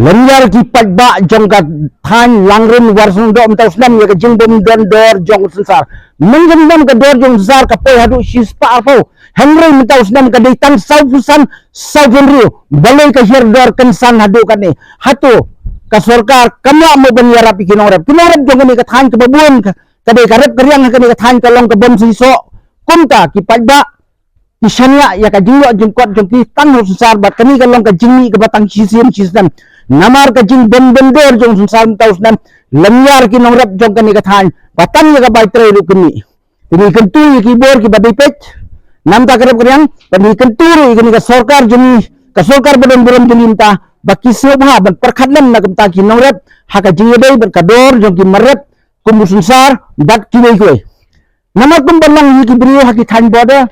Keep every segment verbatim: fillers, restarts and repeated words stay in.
Lynñiar ki paidbah jong ka thaiñ Langrin Warsong Doh mynta u snem ïa ka jingbym don dor jong u synsar. Mynta ka dor jong u synsar ka poi haduh shispah arphew. Hynrei mynta u snem ka dei tang sawphew san, sawphew hynriew. Balei ka hiar dor kynsan haduh katne? Hato ka sorkar kam lah mo ban ïarap ïa ki nongrep? Ki nongrep jong kane ka thaiñ kaba bun ka, ka dei ka rep ka riang ha kane ka thaiñ ka long ka bym shisha. Kumta ki paidbah ki shaniah ïa ka jingïoh jingkot jong ki tang ha u synsar bad kane ka long ka jingmih kaba tang shisien shisnem. Namar ka jingbym don dor jong u synsar mynta u snem, lynñiar ki nongrep jong kane ka thaiñ ba tang ïa ka bai trei ruh ki mih. Te ngi kyntu ïa ki bor kiba dei peit namar ka rep ka riang, bad ngi kyntu ruh ïa kane ka sorkar jong ngi, ka sorkar ba don burom jong ngi mynta, ba ki sngewbha ban pyrkhat lem na ka bynta ki nongrep ha ka jingïadei bad ka dor jong ki mar rep kum u synsar bad kiwei kiwei. Namar kumba long ïa ki briew ha ki thaiñ border,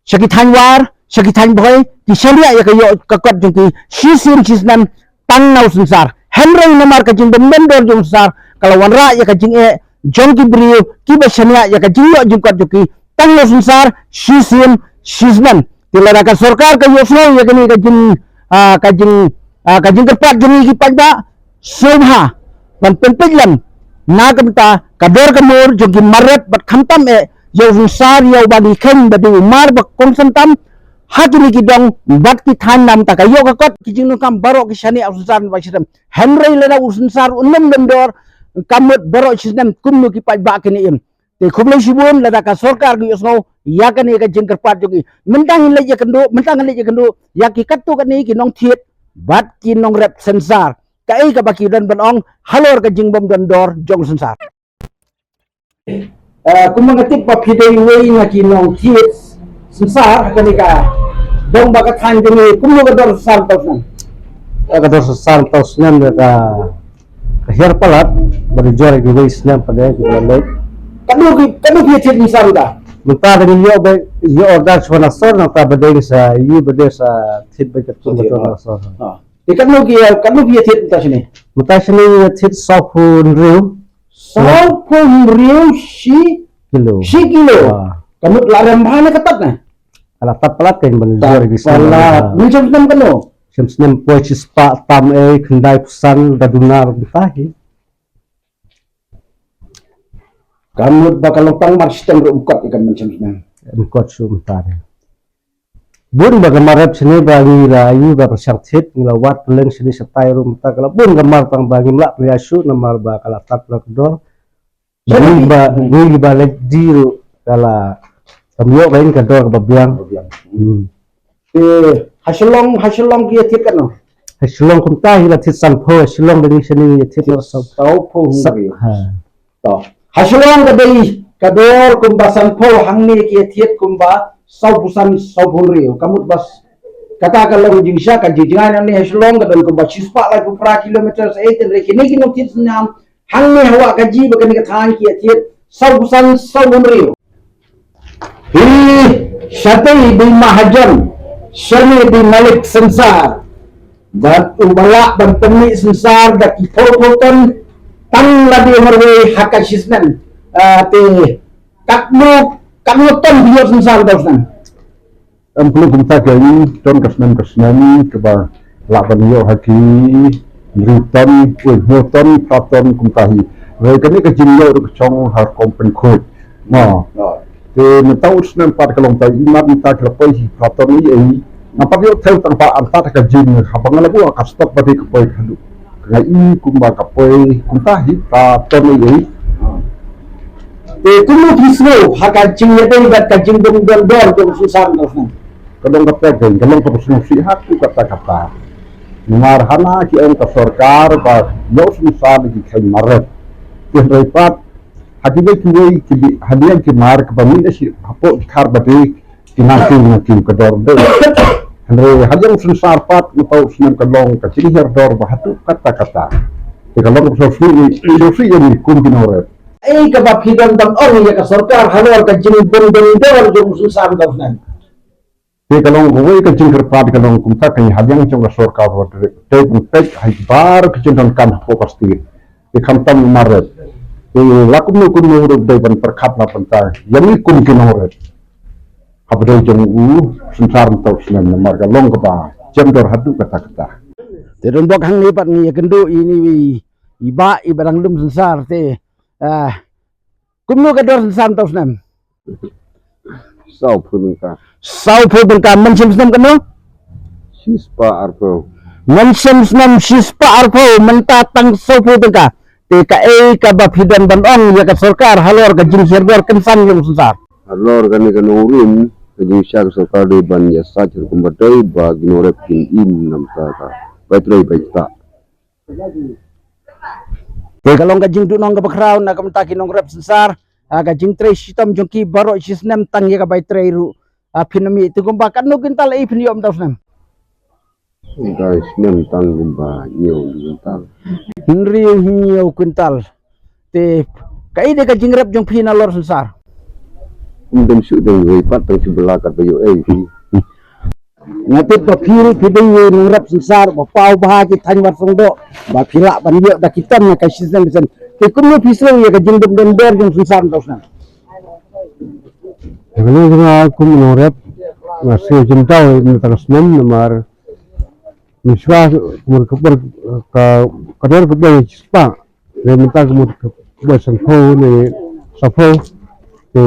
sha ki thaiñ War, sha ki thaiñ Bhoi, ki shaniah ïa ka ïoh ka kot jong ki shisien shisnem tang na u synsar. Hynrei namar ka jingbym don dor jong u synsar ka la wanrah ïa ka jingeh jong ki briew kiba shaniah ïa ka jingïoh jingkot jong ki tang na u synsar shisien shisnem. Te lada ka sorkar ka ïohsngew ïa kane ka jing, ah, ka jing, ah, ka jingkyrpad jong ngi ki paidbah, sngewbha ban pynpeit lem na ka bynta ka dor ka mur jong ki mar rep bad khamtam eh ïa u synsar ïa uba ngi kheiñ ba dei u mar ba kongsan tam ha kine ki dong bad ki thaiñ namar ka ïoh ka kot. Ki jingdonkam baroh ki shaniah u synsar ba shisnem. Hynrei lada u synsar un ym don dor ka mut baroh shisnem kumno ki paidbah kin im. Te khublei shibun lada ka sorkar ka ïohsngew ïa kane ka jingkyrpad jong ngi. Mynta ngin leit ïakynduh, mynta ngin leit ïakynduh ïa ki katto katne ki nongthied bad ki nongrep synsar, kaei kaba ki don ban ong halor ka jingbym don dor jong u synsar. Eh, kumba nga tip ba phi dei uwei na ki nongthied synsar ha kane ka dong bad ka thaiñ jong ngi, kumno ka dor synsar mynta u snem? Eh, ka dor synsar mynta u snem ka, ka hiar palat bad ïa jor ïa kiwei snem pat ïa ki la leit. Katno ki, katno phi ïathied synsar mynta? Mynta da ngi ïoh ba, ïoh order shuwa na sor, nangta ba dei sa ïoh ba dei sa thied ba katkum ba dei na sor. Ha. Te katno ki, katno phi ïathied mynta shane? Mynta shane ïathied sawphew hynriew. Sawphew hynriew shi kilo. Shi kilo. Ah. Ka mut la rem bha ne ka tad ne? Ka la tad palat, ka ban jor ki snem palat. Mynta snem katno? Snem snem poi shispah tam eh khyndai phew san da duna ruh mynta hi. Ka mut ba ka long tang mar shiteng ruh ym kot ïa ka mynta snem. Ym kot shuh mynta hi. Bun ba ka mar rep shane ba ngi la ïoh ba pyrshang thied, ngi la wad pylleng shane shatai ruh mynta ka la bun ka mar tang ba ngim lah pynïaid shuh namar ba ka la tad la ka dor. Ba ngi ba, ngi ba leit die ruh ka la kam ïoh ba in ka dor kaba biang. Kaba biang. Hmm. Te ha Shillong, ha Shillong ki ïathied katno? Ha Shillong kumta hi la thied sanphew, ha Shillong da ngi shane ngi ïathied sawphew. Sawphew hynriew. Ha. To. Ha Shillong ka dei ka dor kumba sanphew, hangne ki ïathied kumba sawphew san, sawphew hynriew. Ka mut ba kata ka long jingshisha, ka jingjngai nangne ha Shillong ka don kumba shispah laiphew phra kilometer sa eh, hynrei kine ki nongthied synsar hangne ha Wahkaji bad kane ka thaiñ ki ïathied sawphew san, sawphew hynriew. Hi shatei dei mahajon, shane dei malik synsar. Bad uba lah ban pynmih synsar da ki phew phew ton tang lade marwei ha ka shisnem. Ah, te katno, katno ton phi ïoh synsar da u snem? Em, khlem kumta ki ton ka snem ka snem kaba lah ban ïoh ha ki hynriew ton, hynriew ton, phra ton kumta hi. Hynrei kane ka jingïoh ruh ka shong ha rukom pynkhuid. Mo. Te mynta u snem pat ka long ta i mat mynta ka la poi hi phra ton i ei. Nga pat ïoh thew tang pat, ym pat ka jing, haba nga la buh ka stok pat ka poi ka haduh. Nga i kumba ka poi kumta hi phra ton i ei. Te kumno phi sngew ha ka jingïadei bad ka jingbym don dor jong u synsar mynta u snem? Ka dang kata ka, ka long kaba sngewsih ha ku kata kata. Namar hana ki ong ka sorkar ba ïoh synsar ki kheiñ mar rep. Te hynrei pat ha kiwei kiwei ki bi, ha liang ki mar kaba mih na shi hapoh ki khar ba dei ki nangkiew nangkiew ka dor dei. Hynrei ha liang synsar pat mynta u snem ka long ka jinghiar dor ba haduh katta katta. Te ka long ka sngewsih, sngewsih ïa ngi kum ki nongrep. Ei kaba phi don ban ong ïa ka sorkar halor ka jingbym don dor jong u synsar mynta u snem? Te ka long kawei ka jingkyrpad ka long kumta ka ngi ha liang jong ka sorkar ba dei ban peit ha i baroh ki jingdonkam hapoh ka state. Te khamtam u mar rep. Te la kumno kumno ruh dei ban pyrkhat la bynta ïa ngi kum ki nongrep. Haba dei jong u synsar mynta u snem namar ka long kaba jem dor haduh katta katta. Te don bok hangne pat ngi ïa kynduh ïa ine i, i bah i ba dang lum synsar te. Ah, kumno ka dor synsar mynta u snem? Sawphew tyngka. Sawphew tyngka, mynshem snem kano? Shispah arphew. Mynshem snem shispah arphew, mynta tang sawphew tyngka. Te kaei kaba phi don ban ong ïa ka sorkar halor ka jinghiar dor kynsan ïa u synsar? Halor kane ka nongrim, ka jingshisha ka sorkar dei ban ïasaid kumba dei ba ki nongrep kin im na ka bynta ka bai trei bai ktah. Te ka long ka jingduhnong kaba khraw na ka bynta ki nongrep synsar, ha ka jingtrei shitom jong ki baroh shi snem tang ïa ka bai trei ruh. Ah, phin ym ïoh te kumba katno kwintal ei phin ïoh mynta u snem? Mynta u snem tang kumba hynñiew kwintal. Hynriew hynñiew kwintal. Te kaei de ka jingrep jong phi nalor synsar? Ym don shuh dang wei pat tang shu ba la kat ba ïoh ei phi. Nga tip ba phi ruh phi dei u nongrep synsar ba paw bha ki thaiñ Warsongdoh ba phi lah ban ïoh da ki ton na ka shisnem shisnem. Te kumno phi sngew ïa ka jingbym don dor jong synsar mynta u snem? Ïa kane jong nga kum u nongrep nga sngew jingdaw ïa mynta ka snem namar mynshuwa ka mut ka bor ka, ka dor ka bor shispah. Te mynta ka mut ka bor sanphew ne sawphew. Te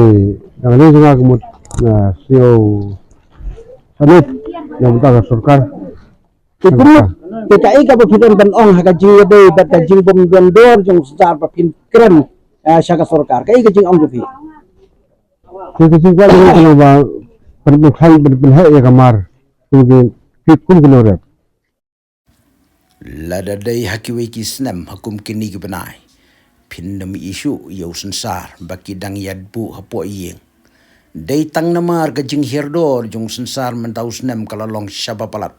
ïa kane jong nga ka mut nga sngew sahnit na mynta ka sorkar. Te kumno, te kaei kaba phi don ban ong ha ka jingïadei bad ka jingbym don dor jong synsar ba phin kren, eh, sha ka sorkar? Kaei ka jingong jong phi? Te ka jingkwah jong nga ka long ba pyn, pyn khlaiñ, pyn, pynheh ïa ka mar kum ki, ki, kum ki nongrep. Lada dei ha kiwei ki snem ha kum kine ki bnai, phin ym ïohi shuh ïa u synsar ba ki dang ïatbuh hapoh ïing. Dei tang namar ka jinghiar dor jong u synsar mynta u snem ka la long shaba palat.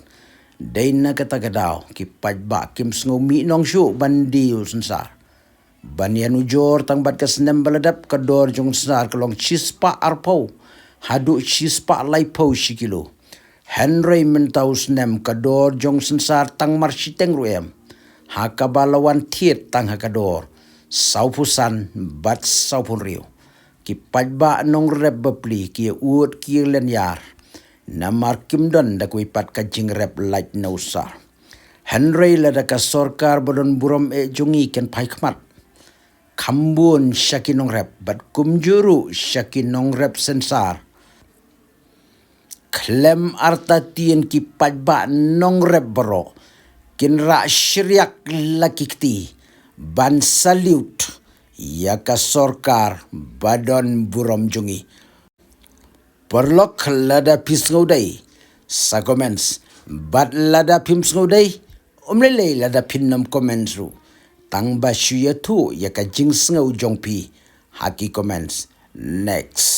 Dei na kata ka daw ki paidbah kim sngew mih nong shuh ban die ïa u synsar. Ban ïanujor tang bad ka snem ba la dep ka dor jong u synsar ka long shispah arphew haduh shispah laiphew shi kilo. Hynrei mynta u snem ka dor jong u synsar tang mar shiteng ruh em. Ha kaba la wan thied tang ha ka dor sawphew san bad sawphew hynriew. Ki paidbah nongrep bapli ki ïa ud ki lynñiar. Namar kim don da kawei pat ka jingrep lait na u synsar. Hynrei lada ka sorkar ba don burom eh jong ngi kan phai khmat, kham bun sha ki nongrep bad kumjuh ruh sha ki nongrep synsar, khlem artatien ki paidbah nongrep baroh kin rah shriak la ki kti ban salute ïa ka sorkar ba don burom jong ngi. Paralok, lada phi sngew dei sa comments, bad lada phim sngew dei, ym lei lei lada phin ym comments ruh, tang ba shu ïathuh ïa ka jingsngew jong phi ha ki comments. Next.